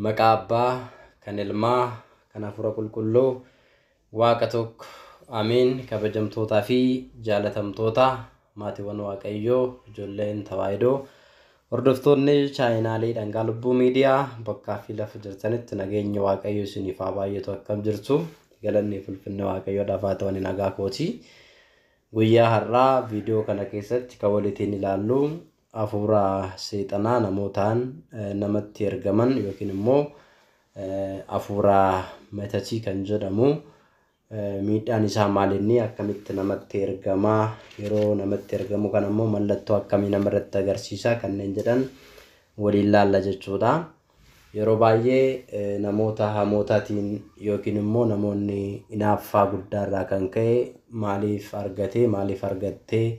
Maqaa Abbaa, kan Ilmaa, kan Hafuura Qulqulluu, Waaqa tokko, Ameen. Kabajamtootaa fi jaalatamtoota maatiiwwan Waaqayyoo, ijoolleen Tawaahidoo, hordoftoonni chaayinaalee Dhangaa Lubbuu Miidiyaa bakkaa fi lafa jirtanitti nageenyi Waaqayyo isiniif haa baay'atu. Akkam jirtu? Galanni fi ulfinni Waaqayyoodhaaf haa ta'u, ani nagaa kooti. Guyyaa har'aa viidiyoo kana keessatti kan walitiin ilaallu hafuura seexanaa namootaan namatti ergaman yookiin immoo hafuura matatii kan jedhamu miidhaan isaa maalinni, akkamitti namatti ergamaa, yeroo namatti ergamu kan ammoo mallattoo akkamii namarratti agarsiisa kanneen jedhan waliin laalla jechuudha. Yeroo baay'ee namoota hamootaatiin yookiin immoo namoonni hinaaffaa guddaarraa kan ka'e maaliif argatee, maaliif argattee,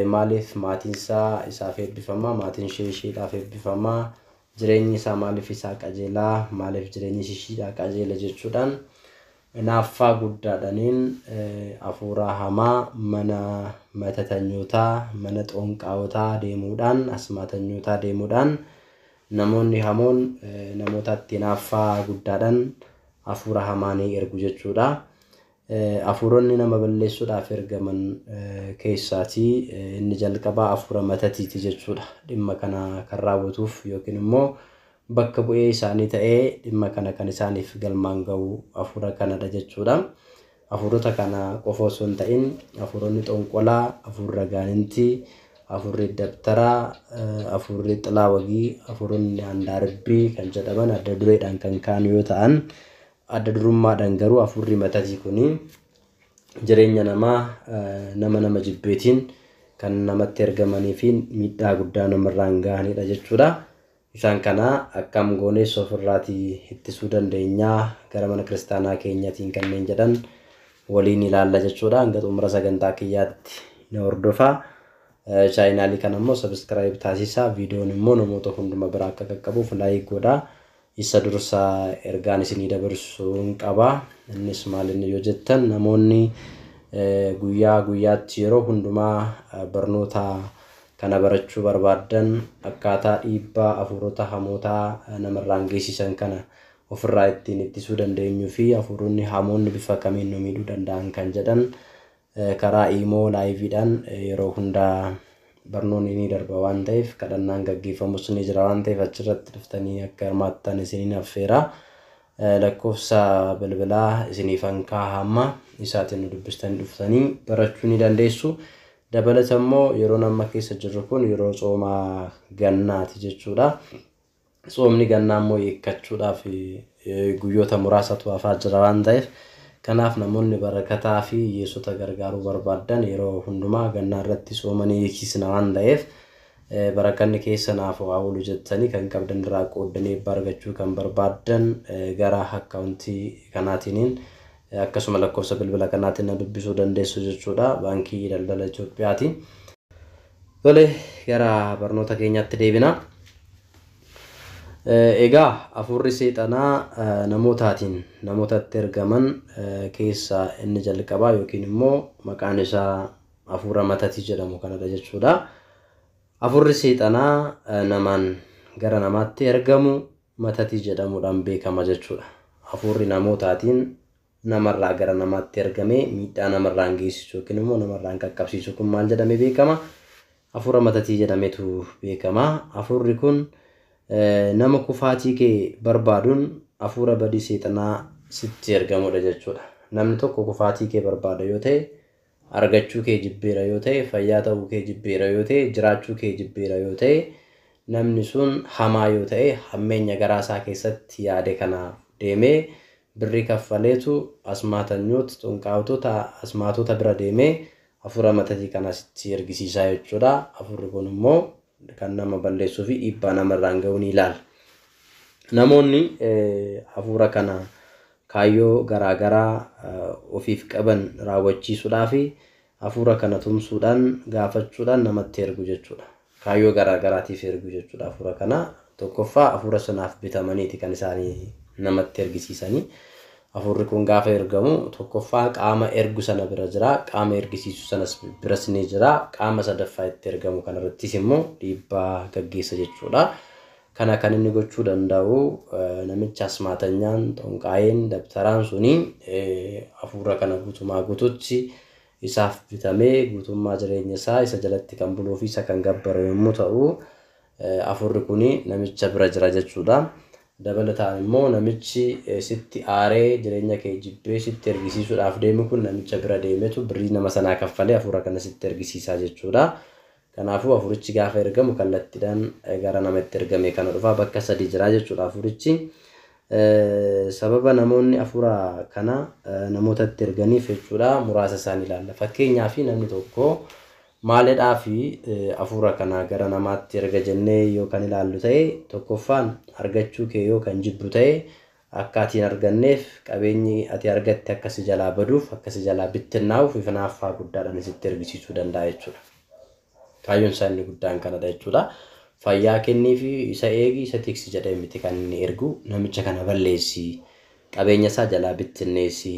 maaliif maatiin isaa isaaf eebbifamaa, maatiin ishee isheedhaaf eebbifamaa, jireenyi isaa maaliif isaa qajeelaa, maaliif jireenyi isheedhaa qajeela jechuudhaan hinaaffaa guddaadhaniin hafuura hamaa mana matatanyootaa, mana xonqaawotaa deemuudhaan, asmaatanyootaa deemuudhaan namoonni hamoon namootatti hinaaffaa guddaadhaan hafuura hamaa ni ergu jechuudha. Hafuuronni nama balleessuudhaaf ergaman keessaatii inni jalqabaa hafuura matatiiti jechuudha. Dhimma kana kan raawwatuuf yookiin immoo bakka bu'ee isaanii ta'ee dhimma kana kan isaaniif galmaan ga'u hafuura kanadha jechuudha. Hafuurota kana qofa osoo hin ta'in hafuuronni xonqolaa, hafuurri agaanintii, hafuurri dabtaraa, hafuurri xilaa wagii, hafuuronni andaarbii kan jedhaman adda dureedhaan kan ka'an yoo ta'an, adda durummaadhaan garuu hafuurri matatii kuni jireenya namaa nama nama jibbeetiin kan namatti ergamanii fi miidhaa guddaa namarraan gahanidha jechuudha. Isaan kana akkam goonees ofirraatii ittisuu dandeenyaa gara mana kiristaanaa keenyatiin kanneen jedhan waliin ilaalla jechuudha. Hanga xumura sagantaa kiyyaatti na hordofaa. Chaayinaalii kana immoo sabiskiraayib taasisaa. Viidiyoon immoo namoota hunduma bira akka qaqqabuuf laayik godhaa. Isa dursa ergaan isinii dabarsuun qaba. Innis maalinni yoo jettan, namoonni guyyaa guyyaatti yeroo hundumaa barnoota kana barachuu barbaaddan, akkaataa dhiibbaa hafuurota hamootaa namarraan geessisan kana ofirraa ittiin ittisuu dandeenyuu fi hafuuronni hamoonni bifa kamiin nu miidhuu danda'an kan jedhan karaa iimoo laayiviidhaan yeroo hundaa barnoonni ni darba waan ta'eef, kadhannaan gaggeeffamus ni jira waan ta'eef, achirratti dhuftanii akka hirmaattan isiniin affeera. Lakkoofsa bilbilaa isiniifan kaa'a, amma isaatiin nu dubbistanii dhuftanii barachuu ni dandeessu. Dabalata immoo yeroon amma keessa jirru kun yeroo tsoomaa gannaati jechuudha. Tsoomni gannaa immoo hiikkachuudhaaf guyyoota muraasatu hafaa jira waan ta'eef, kanaaf namoonni barakataa fi hiyyeessota gargaaruu barbaaddan yeroo hundumaa gannaa irratti tsoomanii hiiksisna waan ta'eef, barakanni keessa naaf haa oolu jettanii kan qabdan irraa qooddanii eebba argachuu kan barbaaddan gara akkaawuntii kanaatiiniin akkasuma lakkoofsa bilbila kanaatiin na dubbisuu dandeessu jechuudha. Baankii Daldala Itoophiyaati. Tole, gara barnoota keenyaatti deebina. Egaa hafuurri seexanaa namootaatiin namootatti ergaman keessaa inni jalqabaa yookiin immoo maqaan isaa hafuura matatii jedhamu kanadha jechuudha. Hafuurri seexanaa namaan gara namaatti ergamu matatii jedhamuudhaan beekama jechuudha. Hafuurri namootaatiin namarraa gara namaatti ergamee miidhaa namarraan geessisu yookiin immoo namarraan qaqqabsiisu kun maal jedhamee beekama? Hafuura matatii jedhameetu beekama. Hafuurri kun nama kufaatii kee barbaaduun hafuura badii seexanaa sitti ergamudha jechuudha. Namni tokko kufaatii kee barbaada yoo ta'e, argachuu kee jibbeera yoo ta'e, fayyaa ta'uu kee jibbeera yoo ta'e, jiraachuu kee jibbeera yoo ta'e, namni sun hamaa yoo ta'e, hammeenya garaa isaa keessatti yaade kana deemee birrii kaffaleetu asmaatanyoota, xonqaawtota, asmaatota bira deemee hafuura matatii kana sitti ergisiisaa jechuudha. Hafuurri kun immoo kan nama balleessuu fi dhiibbaa namarraan ga'u ni ilaala. Namoonni hafuura kana kaayyoo garaagaraa ofiif qaban raawwachiisuudhaa fi hafuura kana tumsuudhaan gaafachuudhaan namatti ergu jechuudha. Kaayyoo garaagaraatiif ergu jechuudha hafuura kana. Tokkoffaa hafuura sanaaf bitamaniiti kan isaanii namatti ergisiisanii. Hafuurri kun gaafa ergamu tokkoffaa qaama ergu sana bira jira, qaama ergisiisu sanas biras ni jira, qaama sadaffaa itti ergamu kanarrattis immoo dhiibbaa gaggeessa jechuudha. Kana kan inni gochuu danda'u namicha asmaatanyaan, xonqaayeen, dabtaraan suni hafuura kana guutumaa guututti isaaf bitamee guutummaa jireenya isaa isa jalatti kan buluu fi isa kan gabbaru yommuu ta'u, hafuurri kun namicha bira jira jechuudha. Dabalataan immoo namichi sitti aaree jireenya kee jibbee sitti ergisiisuudhaaf deemu kun namicha bira deemetu birrii nama sanaa kaffalee hafuura kana sitti ergisiisaa jechuudha. Kanaafuu hafuurichi gaafa ergamu kallattiidhaan gara namatti ergame kana dhufa. Bakka sadii jira jechuudha hafuurichi. Sababa namoonni hafuura kana namootatti erganiif jechuudha muraasa isaanii ilaalla. Fakkeenyaaf namni tokko maalidhaa fi hafuura kana gara namaatti erga jennee yoo kan ilaallu ta'e, tokkoffaan argachuu kee yoo kan jibbu ta'e, akka ati hin arganneef, qabeenyi ati argatte akka si jalaa baduuf, akka si jalaa bittinnaa'uuf hinaaffaa guddaadhaan sitti ergisiisuu danda'a jechuudha. Kaayyoon isaa inni guddaan kanadha jechuudha. Fayyaa kennii fi isa eegi, isa tiksi jedhee miti kan inni ergu. Namicha kana balleessi, qabeenya isaa jalaa bittinneessi,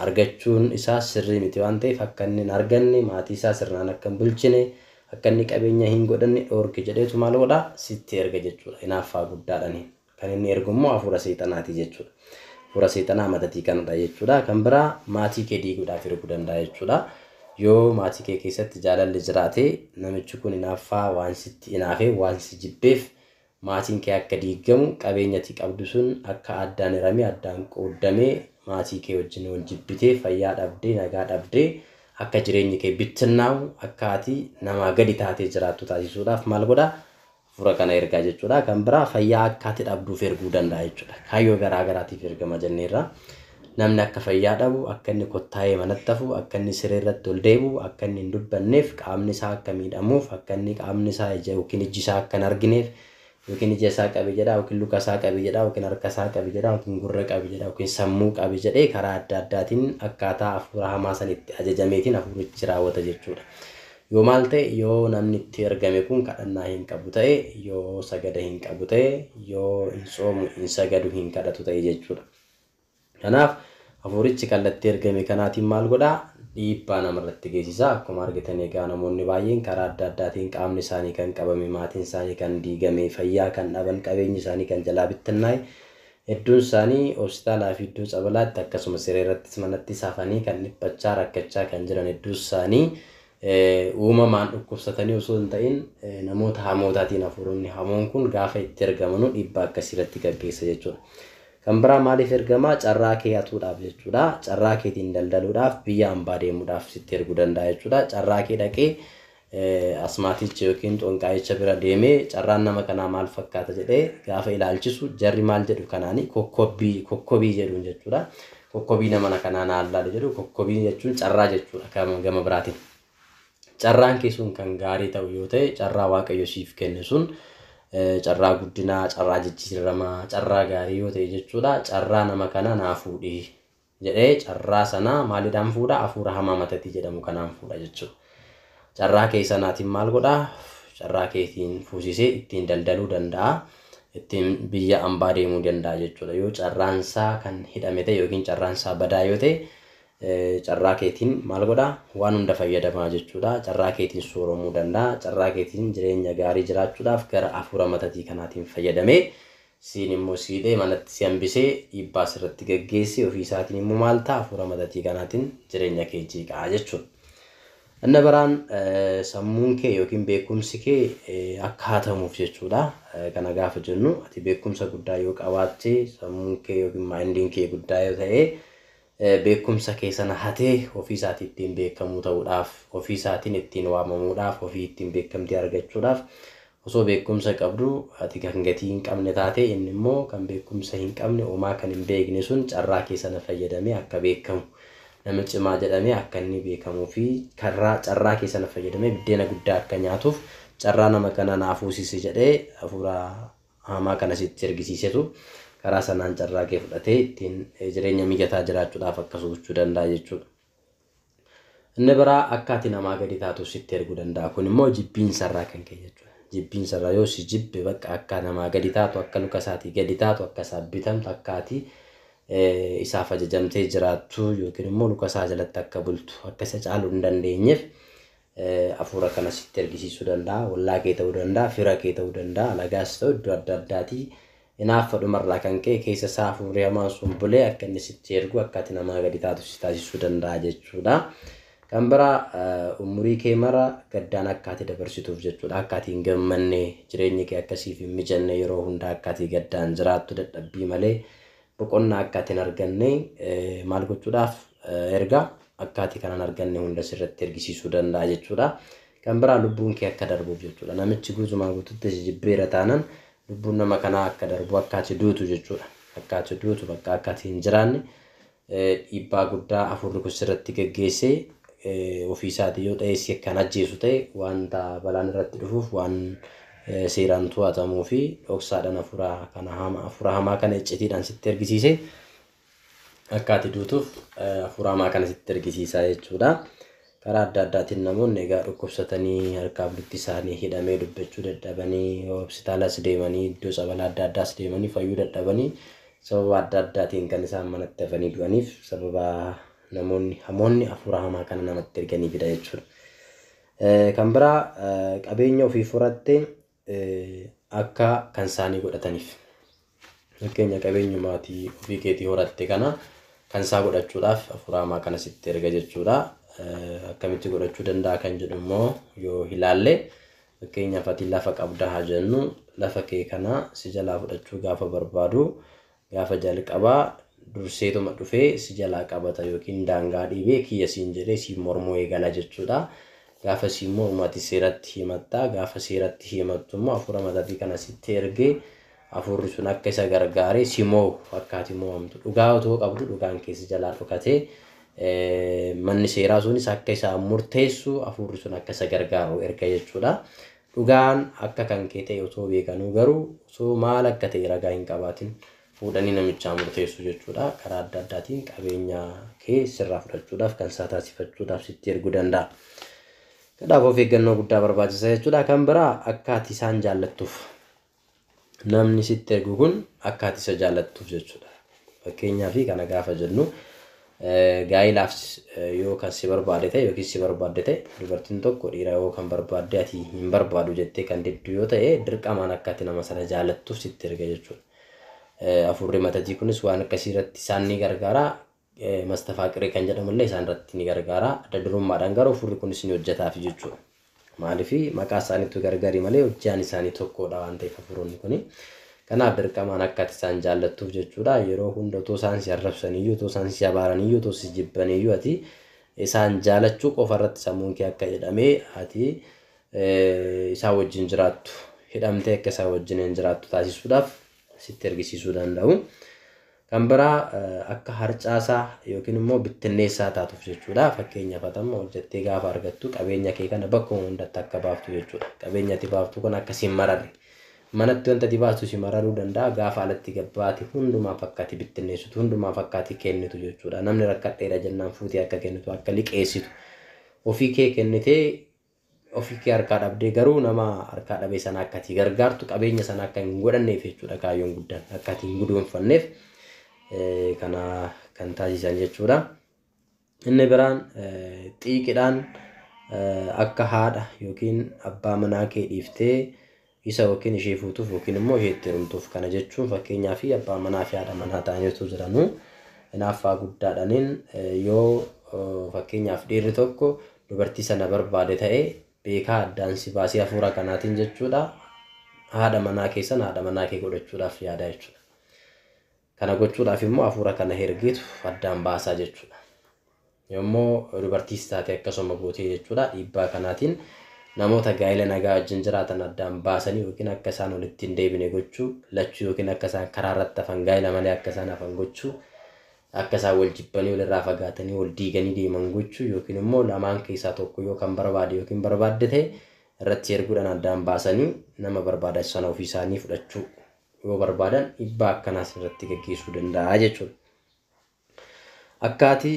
argachuun isaa sirrii miti waan ta'eef akka inni hin arganne, maatii isaa sirnaan akka hin bulchine, akka inni qabeenya hin godhanne dhoorki jedheetu maal godhaa sitti erga jechuudha. Hinaaffaa guddaadhaan kan inni ergu immoo hafuura seexanaati jechuudha. Hafuura seexanaa matatii kanadha jechuudha. Kan biraa maatii kee diiguudhaaf erguu danda'a jechuudha. Yoo maatii kee keessatti jaalalli jiraate, namichi kun hinaaffaa waan sitti hinaafee, waan si jibbeef, maatiin kee akka diigamu, qabeenya ati qabdu sun akka addaan hiramee, addaan qooddamee, maatii kee wajjin wal jibbitee, fayyaa dhabdee, nagaa dhabdee, akka jireenyi kee bittinnaa'u, akka ati namaa gadi taatee jiraattu taasisuudhaaf maal godhaa? Hafuura kana ergaa jechuudha. Kan biraa fayyaa akka ati dhabduuf erguu danda'a jechuudha. Kaayyoo garaa garaatiif ergama jenneerra. Namni akka fayyaa dhabu, akka inni kottaa'ee manatti hafu, akka inni siree irratti ol deebi'u, akka inni hin dubbanneef, qaamni isaa akka miidhamuuf, akka inni qaamni isaa ija yookiin ijji isaa akka hin argineef, yookiin ija isaa qabe jedhaa, yookiin luka isaa qabe jedhaa, yookiin harka isaa qabe jedhaa, yookiin gurra qabe jedhaa, yookiin sammuu qabe jedhee karaa adda addaatiin akkaataa hafuura hamaa sanitti ajajameetiin hafuurichi raawwata jechuudha. Yoo maal ta'e, yoo namni itti ergame kun kadhannaa hin qabu ta'e, yoo sagada hin qabu ta'e, yoo hin soomu, hin sagadu, hin kadhatu ta'e jechuudha. Kanaaf hafuurichi kallattii ergame kanaatiin maal godhaa? Dhiibbaa namarratti geessisa. Akkuma argitan egaa namoonni baay'een karaa adda addaatiin qaamni isaanii kan qabame, maatiin isaanii kan diigame, fayyaa kan dhaban, qabeenyi isaanii kan jalaa bittinnaa'e, hedduun isaanii hospitaalaa fi iddoo tsabalaatti akkasumas siree irrattis manatti hafanii kan dhiphachaa rakkachaa kan jiran, hedduun isaanii uumamaan dhukkubsatanii osoo hin ta'in namoota hamootaatiin hafuuronni hamoon kun gaafa itti ergamanu dhiibbaa akkasii irratti gaggeessa jechuudha. Kan biraa maaliif ergamaa? Carraa kee hatuudhaaf jechuudha. Carraa keetiin daldaluudhaaf, biyya hambaa deemuudhaaf sitti erguu danda'a jechuudha. Carraa kee dhaqee asmaaticha yookiin xonqaayicha bira deemee carraan nama kanaa maal fakkaata jedhee gaafa ilaalchisu, jarri maal jedhu kanaanii kokkobii jedhuun jechuudha. Kokkobii nama kanaa naan laale jedhu. Kokkobii jechuun carraa jechuudha gama biraatiin. Carraan kee sun kan gaarii ta'u yoo ta'e, carraa Waaqayyo siif kenne sun carraa guddinaa, carraa jijjiiramaa, carraa gaarii yoo ta'e jechuudha. Carraa nama kana naa fuudhi jedhee carraa sanaa maaliidhaan fuudha? Hafuura hamaa matatii jedhamu kanaan fuudha jechuudha. Carraa kee sanaatiin maal godhaa? Carraa keetiin fuusisee ittiin daldaluu danda'a. Ittiin biyya hambaa deemuu danda'a jechuudha. Yoo carraan isaa kan hidhame ta'e yookiin carraan isaa badaa yoo ta'e, carraa keetiin maal godhaa? Waan hunda fayyadamaa jechuudha. Carraa keetiin sooromuu danda'a. Carraa keetiin jireenya gaarii jiraachuudhaaf gara hafuura matatii kanaatiin fayyadamee siin immoo siidhee manatti si hambisee dhiibbaa sirratti gaggeessee ofii isaatiin immoo maal ta'a? Hafuura matatii kanaatiin jireenya kee jeeqaa jechuudha. Inni biraan sammuun kee yookiin beekumsi kee akka hatamuuf jechuudha. Kana gaafa jennu, ati beekumsa guddaa yoo qabaatte, sammuun kee yookiin mindiin kee guddaa yoo ta'e, beekumsa kee sana hatee ofii isaatii ittiin beekamuu ta'uudhaaf, ofii isaatiin ittiin waamamuudhaaf, ofii ittiin beekamtii argachuudhaaf, osoo beekumsa qabdu ati kan gatii hin qabne taate, inni immoo kan beekumsa hin qabne, homaa kan hin beekne sun carraa kee sana fayyadamee akka beekamu, nama cimaa jedhamee akka inni beekamuu fi karraa carraa kee sana fayyadamee biddeena guddaa akka nyaatuuf, carraa nama kana naa fuusisi jedhee hafuura hamaa kana sitti ergisiisetu karaa sanaan carraa kee fudhatee ittiin jireenya mijataa jiraachuudhaaf akkas gochuu danda'a jechuudha. Inni biraa akka ati namaa gadi taatu sitti erguu danda'a. Kun immoo jibbiinsarraa kan ka'e jechuudha. Jibbiinsarraa yoo si jibbe, bakka akka namaa gadi taatu, akka luka isaatii gadi taatu, akka isaaf bitamtu, akka ati isaaf ajajamtee jiraattu yookiin immoo luka isaa jalatti akka bultu, akka isa caaluu hin dandeenyeef hafuura kana sitti ergisiisuu danda'a. Ollaa kee ta'uu danda'a, fira kee ta'uu danda'a, alagaas ta'u iddoo adda addaatii hinaafa dhumarraa kan ka'e keessa isaa hafuurri hamaan sun bulee akka inni sitti ergu akka ati namaa gadi taatu si taasisuu danda'a jechuudha. Kan biraa umurii kee mara gaddaan akka ati dabarsituuf jechuudha. Akka ati hin gammanne, jireenyi kee akkasiif hin mijanne, yeroo hundaa akka ati gaddaan jiraattu, dadhabbii malee boqonnaa akka ati hin arganne maal gochuudhaaf erga akka ati kana hin arganne hunda sirratti ergisiisuu danda'a jechuudha. Kan biraa lubbuun kee akka darbuuf jechuudha. Namichi guutumaa guututti si jibbeera taanaan lubbuun nama kanaa akka darbu, akka ati duutu jechuudha. Akka ati duutu, bakka akka ati hin jiraanne dhiibbaa guddaa hafuurri kun sirratti geggeessee ofii isaatii yoo ta'e si akkan ajjeesu ta'e wanta balaan irratti dhufuuf waan seeraan to'atamuu fi dhoksaadhaan hafuura hamaa kana iccitiidhaan sitti ergisiise akka ati duutuuf hafuura hamaa kana sitti ergisiisa jechuudha. Karaa adda addaatiin namoonni egaa dhukkubsatanii harkaaf lutti isaanii hidhamee dubbachuu dadhabanii hospitaalas deemanii iddoo sabalaa adda addaas deemanii fayyuu dadhabanii sababa adda addaatiin kan isaan manatti hafanii du'aniif sababa namoonni hamoonni hafuura hamaa kana namatti erganiifidha jechuudha. Kan biraa qabeenya ofii furatte akka kan isaanii godhataniif. Fakkeenya qabeenya maatii ofii keetii horatte kana kan isaa godhachuudhaaf hafuura hamaa kana sitti erga jechuudha. Akkamitti godhachuu danda'a kan jedhu immoo yoo ilaalle, fakkeenyaaf ati lafa qabda haa jennu, lafa kee kana si jalaa fudhachuu gaafa barbaadu gaafa jalqabaa durseetuma dhufee si jalaa qabata yookiin daangaa dhiibee kiyya siin jedhee siin mormuu eegala jechuudha. Gaafa siin mormu ati seeratti himatta. Gaafa seeratti himattu immoo hafuura matatii kana sitti ergee hafuurri sun akka isa gargaaree si moo'u, akka ati moo'amtu, dhugaa otoo qabdu dhugaan keessa jalaa dhokatee manni seeraa sunis akka isaan murteessu hafuurri sun akka isa gargaaru erga jechuudha. Dhugaan akka kan kee ta'e otoo beekanuu garuu osoo maal akka ta'e ragaa hin qabaatin fuudhanii namichaa murteessu jechuudha. Karaa adda addaatiin qabeenya kee sirraa fudhachuudhaaf kan isaa taasifachuudhaaf sitti erguu danda'a. Kanaaf of eeggannoo guddaa barbaachisa jechuudha. Kan biraa akka ati isaan jaallattuuf. Namni sitti ergu kun akka ati isa jaallattuuf jechuudha. Fakkeenyaaf kana gaafa jennu gaa'ilaaf yoo kan si barbaade ta'e yookiin si barbaadde ta'e, dubartiin tokko dhiira yoo kan barbaadde ati hin barbaadu jettee kan diddu yoo ta'e dirqamaan akka ati nama sana jaallattuuf sitti erga jechuudha. Hafuurri matatii kunis waan akkasii irratti isaan ni gargaara. Mastafaaqiree kan jedhamu illee isaan irratti ni gargaara. Adda durummaadhaan garuu hafuurri kunis ni hojjetaaf jechuudha. Maaliif maqaa isaaniitu gargari malee hojjaan isaanii tokkodha waan ta'eef hafuuronni kuni. Kanaaf dirqamaan akka ati isaan jaallattuuf jechuudha. Yeroo hunda otoo isaan si arrabsaniyyuu, otoo isaan si abaaraniyyuu, otoo si jibbaniyyuu ati isaan jaalachuu qofa irratti sammuun kee akka jedhamee ati isaan wajjin jiraattu, hidhamtee akka isaan wajjin hin jiraattu taasisuudhaaf sitti ergisiisuu danda'u. Kan biraa akka harcaasaa yookiin immoo bittinneessaa taatuuf jechuudha. Fakkeenyaaf amma hojjettee gaafa argattu qabeenya kee kana bakkuma hundatti akka baaftu jechuudha. Qabeenya ati baaftu kun akka si hin mararre. Manatti wanta ati baastu si mararuu danda'a. Gaafa alatti gabbaate hundumaaf akka ati bittinneessitu, hundumaaf akka ati kennitu jechuudha. Namni rakkadheera jennaan fuutee akka kennitu, akka liqeessitu. Ofii kee kennitee ofii kee harkaa dhabdee garuu nama harkaa dhabee sana akka ati gargaartu, qabeenya sana akka hin godhanneef jechuudha kaayyoon guddaan. Akka ati hin guduunfanneef kana kan taasisan jechuudha. Inni biraan xiiqidhaan akka haadha yookiin abbaa manaa kee dhiiftee isa yookiin ishee fuutuuf yookiin immoo isheetti heerumtuuf. Kana jechuun fakkeenyaaf abbaa manaa fi haadha manaa ta'anii otoo jiranuu hinaaffaa guddaadhaaniin yoo fakkeenyaaf dhiirri tokko dubartii sana barbaade ta'e beekaa addaan si baasee hafuura kanaatiin jechuudha. Haadha manaa keessan haadha manaa kee godhachuudhaaf yaada jechuudha. Kana gochuudhaaf immoo hafuura kana ergeetu addaan baasaa jechuudha. Yommuu dubartiis taate akkasuma gootee jechuudha dhiibbaa kanaatiin namoota gaa'ela nagaa wajjin jiraatan addaan baasanii yookiin akka isaan walitti hin deebine gochuu, lachuu yookiin akka isaan karaa irratti hafan, gaa'ela malee akka isaan hafan gochuu, akka isaan wal jibbanii walirraa fagaatanii wal diiganii deeman gochuu yookiin immoo lamaan keessaa tokko yoo kan barbaade yookiin barbaadde ta'e irratti erguudhaan addaan baasanii nama barbaadan sana ofii isaanii fudhachuu yoo barbaadan dhiibbaa akkanaas irratti gaggeessuu danda'a jechuudha. Akka ati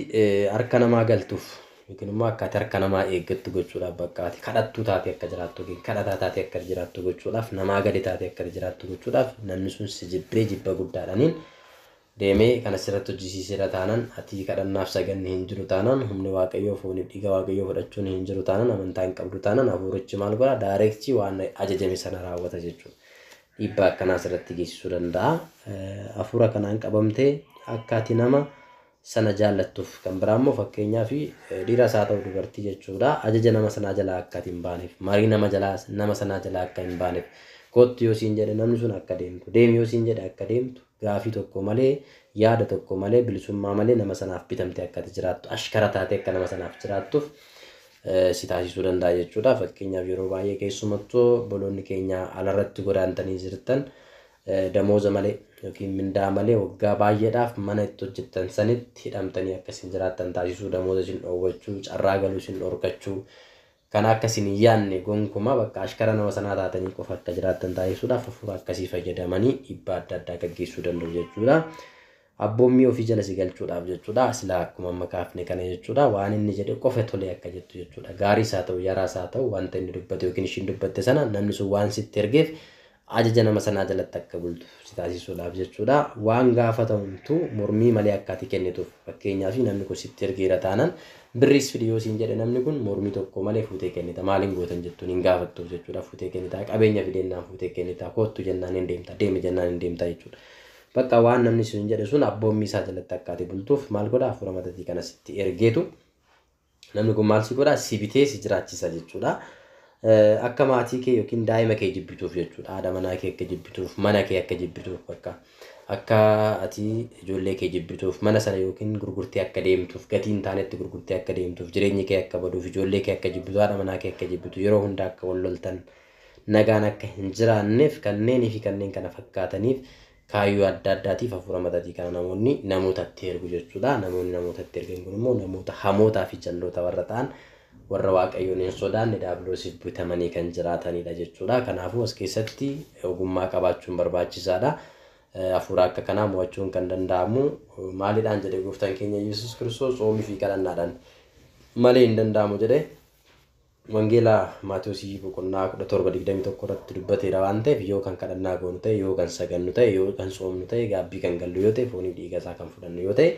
harka namaa galtuuf yookiin immoo akka ati harka namaa eeggattu gochuudhaaf, bakka ati kadhattuu taatee akka jiraattu yookiin kadhataa taatee akka jiraattu gochuudhaaf, namaa gadi taatee akka jiraattu gochuudhaaf namni sun si jibbee jibba guddaadhaaniin Deemee kana sirratti hojjisiiseera taanaan, ati kadhannaaf saganni hin jiru taanaan, humni Waaqayyoo fooniif dhiiga Waaqayyoo fudhachuun hin jiru taanaan, amantaa hin qabdu taanaan, hafuurichi maal godha? Daayireektii waan ajajame sana raawwata jechuudha. Dhiibbaa akkanaa sirratti geessisuu danda'a. Hafuura kanaan qabamtee akka ati nama sana jaallattuuf, kan biraa immoo fakkeenyaaf dhiiras haa ta'u dubartii jechuudha. Ajaja nama sanaa jalaa akka ati hin baaneef, marii nama jalaa nama sanaa jalaa akka hin baaneef, kottu yoo siin jedhe namni sun akka deemtu, deemi yoo siin jedhe akka deemtu, gaafii tokko malee, yaada tokko malee, bilisummaa malee nama sanaaf bitamtee akka ati jiraattu, ashkara taatee akka nama sanaaf jiraattuuf si taasisuu danda'a jechuudha. Fakkeenyaaf yeroo baay'ee keessumattuu obboloonni keenya alarratti godaantanii jirtan damooza malee yookiin mindaa malee waggaa baay'eedhaaf mana itti hojjettan sanitti hidhamtanii akka isin jiraattan taasisuu, damooza isin dhoowwachuu, carraa galuu isin dhorkachuu, kana akka isin hin yaadne gonkumaa bakka ashkara nama sanaa taatanii qofa akka jiraattan taasisuudhaaf hafuura akkasii fayyadamanii dhiibbaa adda addaa gaggeessuu danda'u jechuudha. Abboommii ofii jala si galchuudhaaf jechuudha. Silaa akkuma amma kaafne kana jechuudha. Waan inni jedhe qofa tolee akka jettu jechuudha. Gaariis haa ta'u yaraas haa ta'u wanta inni dubbate yookiin ishiin dubbatte sana namni sun waan sitti ergeef ajaja nama sanaa jalatti akka bultu si taasisuudhaaf jechuudha. Waan gaafatamtu mormii malee akka ati kennituuf, fakkeenyaaf namni kun sitti ergeera taanaan, birriis fidi yoo siin jedhe namni kun mormii tokko malee fuutee kennita. Maaliin gootan jettuun hin gaafattuuf jechuudha. Fuutee kennita. Qabeenya fidennaan fuutee kennita. Kottu jennaan hin deemta. Deemi jennaan hin deemta jechuudha. Bakka waan namni sun jedhe sun abboommii isaa jalatti akka ati bultuuf maal godha? Hafuura matatii kana sitti ergeetu namni kun maal si godha? Si bitee si jiraachisa jechuudha. Akka maatii kee yookiin daa'ima kee jibbituuf jechuudha. Haadha manaa kee akka jibbituuf, mana kee akka jibbituuf, bakka akka ati ijoollee kee jibbituuf, mana sana yookiin gurgurtee akka deemtuuf, gatii hin taanetti gurgurtee akka deemtuuf, jireenyi kee akka baduuf, ijoollee kee akka jibbitu, haadha manaa kee akka jibbitu, yeroo hunda akka wal loltan, nagaan akka hin jiraanneef, kanneenii fi kanneen kana fakkaataniif kaayyoo adda addaatiif hafuura matatii kana namoonni namootatti ergu jechuudha. Namoonni namootatti ergan kun immoo namoota hamootaa fi jalloota warra ta'an, warra Waaqayyoon hin sodaanne, daabiloosiif bitamanii kan jiraatanidha jechuudha. Kanaafuu as keessatti ogummaa qabaachuun barbaachisaadha. Hafuura akka kanaa mo'achuun kan danda'amu maalidhaan jedhe gooftaan keenya Yesuus Kiristoos? Tsoomii fi kadhannaadhaan malee hin danda'amu jedhe. Wangeela Maatiyuusii boqonnaa 17:21 irratti dubbateera waan ta'eef, yoo kan kadhannaa goonu ta'e, yoo kan sagannu ta'e, yoo kan tsoomnu ta'e, gaabbii kan gallu yoo ta'e, foonii dhiiga isaa kan fudhannu yoo ta'e,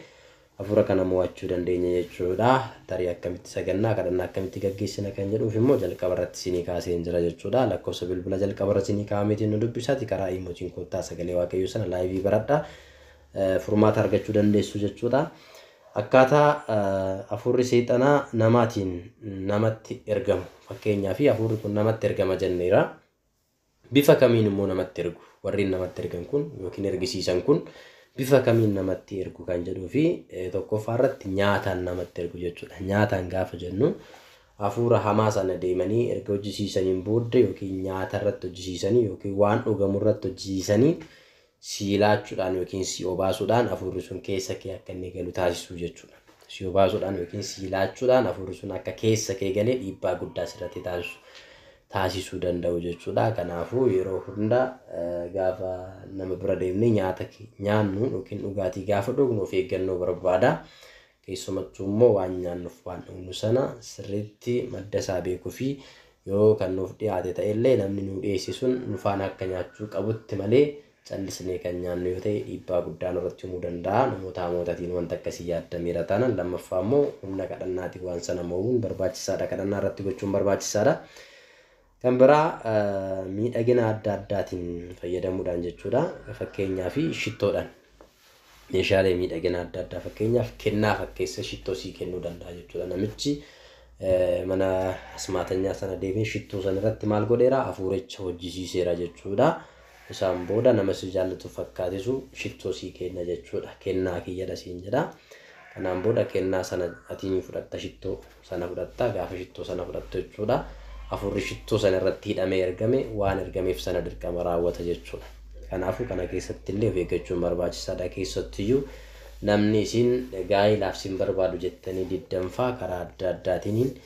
hafuura kana mo'achuu dandeenya jechuudha. Tarii akkamitti sagannaa kadhannaa akkamitti gaggeessina kan jedhuuf immoo jalqaba irratti isinii kaasee jira jechuudha. Lakkoofsa bilbila jalqaba irratti isinii kaa'ameetiin nu dubbisaati, karaa iimootiin koottaa sagalee Waaqayyoo sana laayivii baradhaa, furmaata argachuu dandeessu jechuudha. Akkaataa hafuurri seexanaa namaatiin namatti ergamu, fakkeenyaaf hafuurri kun namatti ergama jenneera. Bifa kamiin immoo namatti ergu? Warreen namatti ergan kun yookiin ergisiisan kun bifa kamiin namatti ergu kan jedhuu fi tokkoffaa irratti nyaataan namatti ergu jechuudha. Nyaataan gaafa jennu hafuura hamaa sana deemanii erga hojjisiisaniin booda yookiin nyaata irratti hojjisiisanii yookiin waan dhugamu irratti hojjisiisanii si laachuudhaan yookiin si obaasuudhaan hafuurri sun keessa kee akka inni galu taasisuu jechuudha. Si obaasuudhaan yookiin si laachuudhaan hafuurri sun akka keessa kee galee dhiibbaa guddaa sirratti taasisuu danda'u jechuudha. Kanaafuu yeroo hunda gaafa nama bira deemnee nyaata nyaannu yookiin dhugaatii gaafa dhugnu of eeggannoo barbaada. Keessumattuu immoo waan nyaannuuf waan dhugnu sana sirriitti madda isaa beekuu fi yoo kan nuuf dhiyaate ta'ellee namni nu dhiyeesse sun nu faana akka nyaachuu qabutti malee callisnee kan nyaannu yoo ta'e dhiibbaa guddaa nurratti uumuu danda'a. Namoota hamootaatiin wanta akkasii yaadameera taanaan, lammaffaa immoo humna kadhannaatiin waan sana mo'uun barbaachisaadha. Kadhannaa irratti gochuun barbaachisaadha. Kan biraa miidhagina adda addaatiin fayyadamuudhaan jechuudha. Fakkeenyaaf shittoodhaan, meeshaalee miidhagina adda addaa, fakkeenyaaf kennaa fakkeessa shittoo sii kennuu danda'a jechuudha. Namichi mana asmaatanyaa sana deemee shittoo sana irratti maal godheera? Hafuuricha hojjisiiseera jechuudha. Isaan booda nama si jaallatu fakkaatisu shittoo sii kenna jechuudha. Kennaa kiyyadha siin jedha. Kanaan booda kennaa sana ati ni fudhatta, shittoo sana fudhatta. Gaafa shittoo sana fudhattu jechuudha, hafuurri shittoo sana irratti hidhamee ergame waan ergameef sana dirqama raawwata jechuudha. Kanaafuu kana keessatti illee of eeggachuun barbaachisaadha. Keessattiyyuu namni isin gaa'ilaaf sin barbaadu jettanii diddanfaa karaa adda addaatiin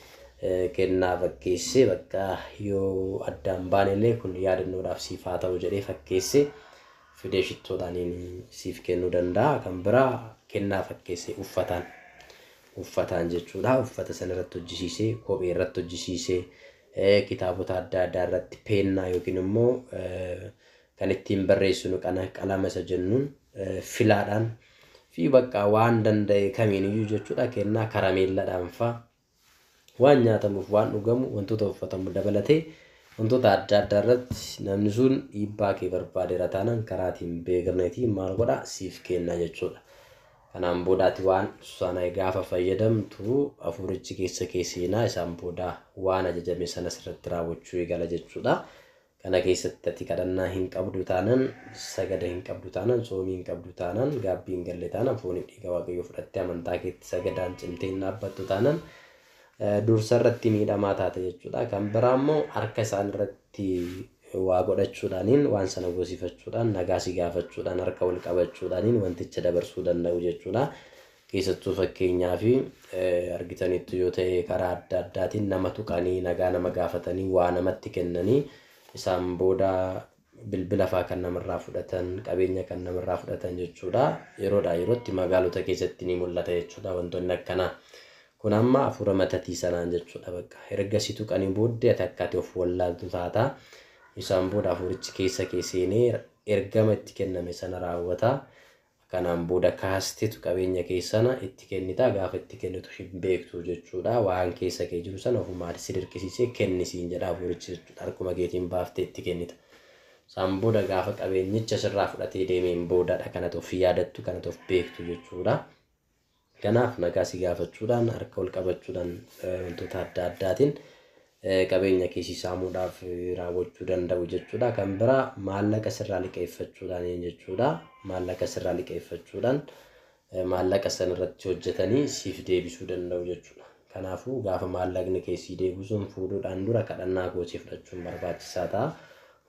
kennaa fakkeessee, bakka yoo addaan baane illee kun yaadannoodhaaf siif haa ta'u jedhee fakkeessee fidee shittoodhaan siif kennuu danda'a. Kan biraa kennaa fakkeessee uffataan jechuudha. Uffata sana irratti hojjisiisee, kophee irratti hojjisiisee, kitaabota adda addaa irratti peennaa yookiin immoo kan ittiin barreessinu qalama isa jennuun filaadhaan Fi bakka waan danda'e kamiiniyyuu jechuudha kennaa karameellaadhaan fa'a waan nyaatamuuf waan dhugamu wantoota uffatamu dabalatee wantoota adda addaa irratti namni sun dhiibbaa kee barbaadeera taanaan karaatiin beekneetiin maal godha siif kenna jechuudha. Kanaan boodaati waan sana gaafa fayyadamtu hafuurichi keessa kee seenaa isaan booda waan ajajame sana sirratti raawwachuu eegala jechuudha. Kana keessatti ati kadhannaa hin qabdu taanaan, sagada hin qabdu taanaan, soomii hin qabdu taanaan, gaabbii hin galle taanaan, fooniif dhiiga Waaqayyoo fudhattee amantaa keetti sagadaan cimtee hin dhaabbattu taanaan dursa irratti miidhamaa taate jechuudha. Kan biraa immoo harka isaan irratti waa godhachuudhaaniin waan sana gosifachuudhaan nagaa si gaafachuudhaan harka wal qabachuudhaaniin wanticha dabarsuu danda'u jechuudha. Keessattuu fakkeenyaa fi argitaniittu yoo ta'e karaa adda addaatiin nama tuqanii nagaa nama gaafatanii waa namatti kennanii isaan booda bilbila fa'aa kan namarraa fudhatan qabeenya kan namarraa fudhatan jechuudha. Yeroodhaa yerootti magaalota keessatti ni mul'ata jechuudha wantoonni akkanaa. Kun amma hafuura matatii sanaan jechuudha bakka. Erga si tuqanii booddee ati akka ati of wallaaltu taata. Isaan booda hafuurichi keessa kee seenee ergama itti kenname sana raawwata. Kanaan booda kaasteetu qabeenya kee sana itti kennita. Gaafa itti kennitu hin beektu jechuudha. Waan keessa kee jiru sana ofumaan si dirqisiisee kennisiin jedha hafuurichi jechuudha. Harkuma keetiin baaftee itti kennita. Isaan booda gaafa qabeenyicha sirraa fudhatee deemeen boodadha kanatu of yaadattu kanatu of beektu jechuudha. Kanaaf nagaa si gaafachuudhaan harka wal qabachuudhaan wantoota adda addaatiin qabeenya kee si saamuudhaaf raawwachuu danda'u jechuudha. Kan biraa maallaqa sirraa liqeeffachuudhaan jechuudha. Maallaqa sirraa liqeeffachuudhaan maallaqa sana irratti hojjetanii siif deebisuu danda'u jechuudha. Kanaafuu gaafa maallaqni kee sii deebisuun fuudhuudhaan dura kadhannaa gootee fudhachuun barbaachisaa ta'a.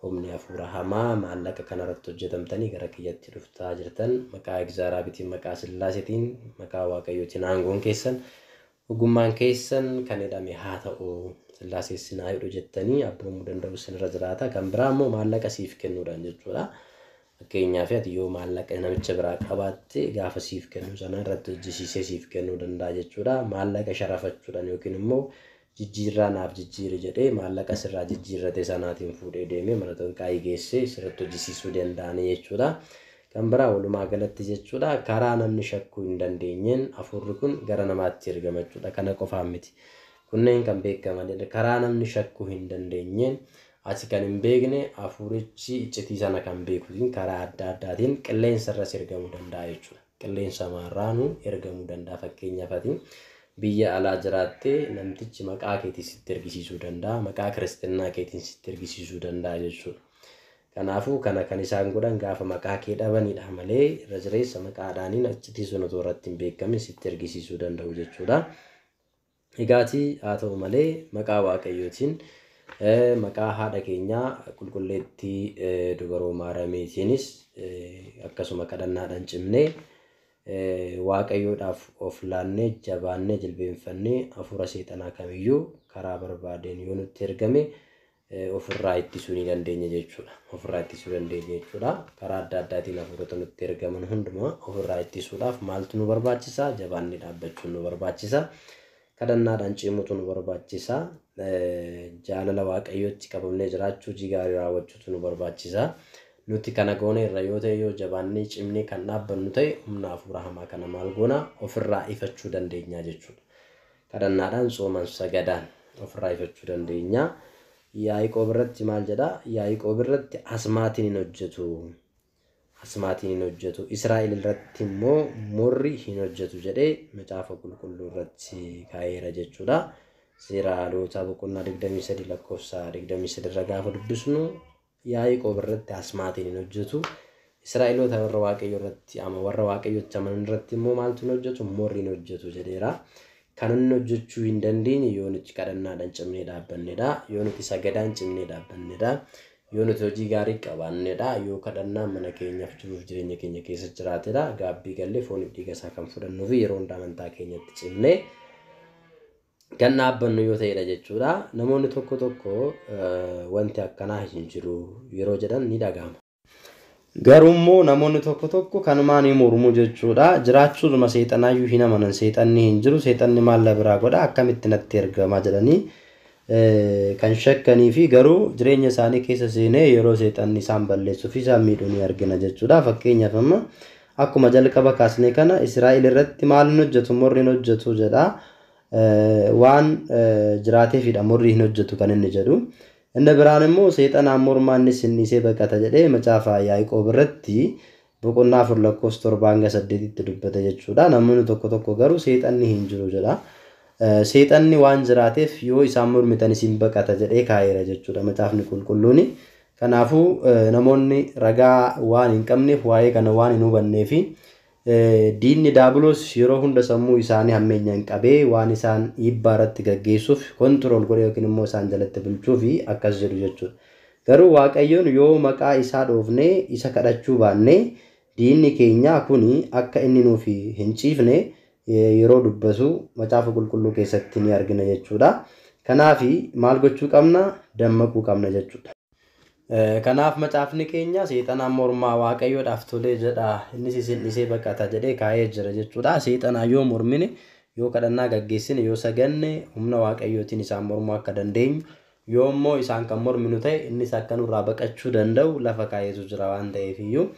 Humni hafuura hamaa maallaqa kanarratti hojjetamtanii gara kiyyatti dhuftaa jirtan maqaa Egzaaraabitiin, maqaa Sillaaseetiin, maqaa Waaqayyootiin aangoon keessan ogummaan keessan kan hidhame haa ta'u Sillaasees naa hidhu jettanii abboomuu danda'u isinirra jiraata. Kan biraa immoo maallaqa siif kennuudhaan jechuudha. Fakkeenyaaf ati yoo maallaqa namicha biraa qabaatte gaafa siif kennu sana irratti hojjisiisee siif kennuu danda'a jechuudha. Maallaqa sharafachuudhaan yookiin immoo jijjiirraa naaf jijjiiri jedhee maallaqa sirraa jijjiirrate sanaatiin fuudhee deemee mana xonqaayii geessee sirratti hojjisiisuu danda'anii jechuudha. Kan biraa walumaa galatti jechuudha karaa namni shakkuu hin dandeenyeen hafuurri kun gara namaatti ergama jechuudha. Kana qofaan miti. Kunneen kan beekamanidha. Karaa namni shakkuu hin dandeenyeen ati kan hin beekne hafuurichi iccitii sana kan beekuutiin karaa adda addaatiin qilleensa irras ergamuu danda'a jechuudha. Qilleensa maarraanuu ergamuu danda'a fakkeenyaaf ati biyya alaa jiraattee namtichi maqaa keetiin sitti ergisiisuu danda'a, maqaa kiristinnaa keetiin sitti ergisiisuu danda'a jechuudha. Kanaafuu kana kan isaan godhan gaafa maqaa kee dhabanidha malee irra jireessa maqaadhaaniin achitti sun otoo irratti hin beekamin sitti ergisiisuu danda'u jechuudha. Egaatii haa ta'u malee maqaa Waaqayyootiin maqaa haadha keenyaa qulqulleettii dubaroo Maaramiitiinis akkasuma kadhannaadhaan cimnee Waaqayyoodhaaf of laannee jabaannee jilbeenfannee hafuura seexanaa kamiyyuu karaa barbaadeen yoo nutti ergame ofirraa ittisuu ni dandeenya jechuudha. Ofirraa ittisuu dandeenya jechuudha. Karaa adda addaatiin hafuurota nutti ergaman hundumaa ofirraa ittisuudhaaf maaltu nu barbaachisa? Jabaannee dhaabbachuun nu barbaachisa. Kadhannaadhaan cimuutu nu barbaachisa. Jaalala Waaqayyootti qabamnee jiraachuu, hojii gaarii raawwachuutu nu barbaachisa. Nuti kana goone irra yoo ta'e yoo jabaannee cimnee kan dhaabbannu ta'e humna hafuura hamaa kana maal goona ofirraa ifachuu dandeenya jechuudha. Kadhannaadhaan sooman sagadaan ofirraa ifachuu dandeenya. Yaaqoob irratti maal jedhaa? Yaaqoob irratti asmaatiin hin hojjetu. Asmaatiin hin hojjetu. Israa'el irratti immoo morri hin hojjetu jedhee macaafa qulqulluu irratti kaa'eera jechuudha. Seera Haalota boqonnaa 23 lakkoofsa 23 irra gaafa dubbisnu Yaaqoob irratti asmaatiin hin hojjetu. Israa'eloota warra Waaqayyo irratti ama warra Waaqayyotti amanan irratti immoo maaltu hin hojjetu? Morri hin hojjetu jedheera. Kan inni hojjechuu hin dandeenye yoo nuti kadhannaadhaan cimnee dhaabbannedha. Yoo nuti sagadaan cimnee dhaabbannedha. Yoo nuti hojii gaarii qabaannedha. Yoo kadhannaan mana keenyaaf jiruuf jireenya keenya keessa jiraatedha. Gaabbii gallee fooniif dhiiga isaa kan fudhannuu fi yeroo hunda amantaa keenyatti cimnee kan dhaabbannu yoo ta'edha jechuudha. Namoonni tokko tokko wanti akkanaa hin jiru yeroo jedhan ni dhaga'ama. Garuu immoo namoonni tokko tokko kanumaan ni mormu jechuudha. Jiraachuudhuma seexanaayyuu hin amanan. Seexanni hin jiru. Seexanni maal na biraa godha? Akkamitti natti ergama jedhanii kan shakkanii fi garuu jireenya isaanii keessa seenee yeroo seexanni isaan balleessuu fi isaan miidhuu ni argina jechuudha. Fakkeenyaaf amma Akkuma jalqaba kaasne kana Israa'el irratti maal hin hojjetu morri hin hojjetu jedha. Waan jiraateefidha morri hin hojjetu kan inni jedhu. Inni biraan immoo seexanaan mormaa innis inni isee baqata jedhee macaafa Yaaqoob irratti boqonnaa 4 lakkoofsa 7 hanga 8tti dubbata jechuudha. Namoonni tokko tokko garuu seexanni hin jiru jedha. Seexanni waan jiraateef yoo isaan mormitan isin baqata jedhee kaa'eera jechuudha macaafni qulqulluuni. Kanaafuu namoonni ragaa waan hin qabneef waa'ee kana waan hin hubannee fi diinni daabiloos yeroo hunda sammuu isaanii hammeenyaan qabee waan isaan dhiibbaa irratti gaggeessuuf kontirool godhe yookiin immoo isaan jalatti bulchuu fi akkas jedhu jechuudha. Garuu Waaqayyoon yoo maqaa isaa dhoofnee isa kadhachuu baannee diinni keenya kuni akka inni nuuf hin ciifne yeroo dubbatu macaafa qulqulluu keessatti ni argina jechuudha. Kanaaf maal gochuu qabna? Dammaquu qabna jechuudha. Kanaaf macaafni keenya seexanaan mormaa Waaqayyoodhaaf tolee jedha innis isin dhisee baqata jedhee kaa'ee jira jechuudha. Seexanaa yoo mormine yoo kadhannaa gaggeessine yoo saganne humna Waaqayyootiin isaan mormuu akka dandeenyu yoo immoo isaan kan morminu ta'e innis akka nurraa baqachuu danda'u lafa kaa'eetu jira waan ta'eef iyyuu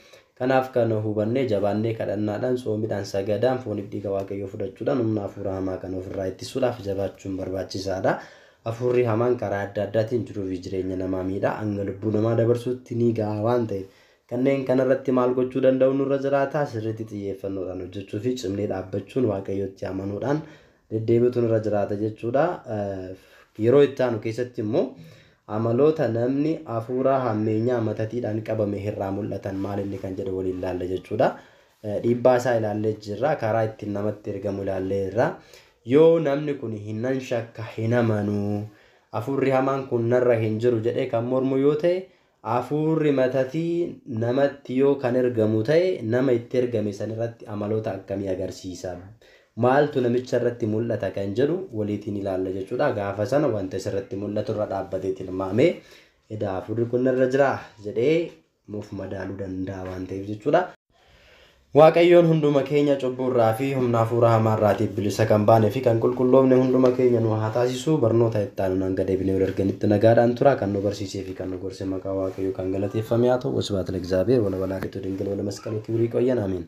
kanaaf kan hubannee jabaannee kadhannaadhaan soomiidhaan sagadaan fooniif dhiiga Waaqayyoo fudhachuudhaan humna hafuura hamaa kan ofirraa ittisuudhaaf jabaachuun barbaachisaadha. Hafuurri hamaan karaa adda addaatiin jiruu fi jireenya namaa miidha. Hanga lubbuu namaa dabarsuutti ni ga'a waan ta'eef kanneen kanarratti maal gochuu danda'u nurra jiraata sirriitti xiyyeeffannoodhaan hojjechuu fi cimnee dhaabbachuun Waaqayyootti amanuudhaan deddeebitu nurra jiraata jechuudha. Yeroo itti aanu keessatti immoo amaloota namni hafuura hammeenyaa matatiidhaan qabame irraa mul'atan maal inni kan jedhu waliin ilaalla jechuudha. Dhiibbaa isaa ilaallee jirra. Karaa ittiin namatti ergamu ilaallee jirra. Yoo namni kun hin shakka hin amanuu hafuurri hamaan kun narra hin jiru jedhee kan mormu yoo ta'e hafuurri matatii namatti yoo kan ergamu ta'e nama itti ergame sanirratti amaloota akkamii agarsiisa? Maaltu namicha irratti mul'ata kan jedhu waliitiin ilaalla jechuudha. Gaafa sana wanta isarratti mul'atu irra dhaabbatee tilmaamee edaa hafuurri kun narra jira jedhee nuuf madaaluu danda'a waan ta'eef jechuudha. Waaqayyoon hunduma keenya cubbuurraa fi humna hafuura hamaarraatiif bilisa kan baane fi kan qulqulloofne hunduma keenya nu haa taasisu. Barnoota itti aanu hanga deebinee wal arganitti nagaadhaan tura. Kan nu barsiisee fi kan nu gorse maqaa Waaqayyoo kan galateeffame haa ta'u. Wasbaat ለእግዚአብሔር ወለወላዲቱ ድንግል ወለመስቀሉ ክብር። ይቆየን። አሜን።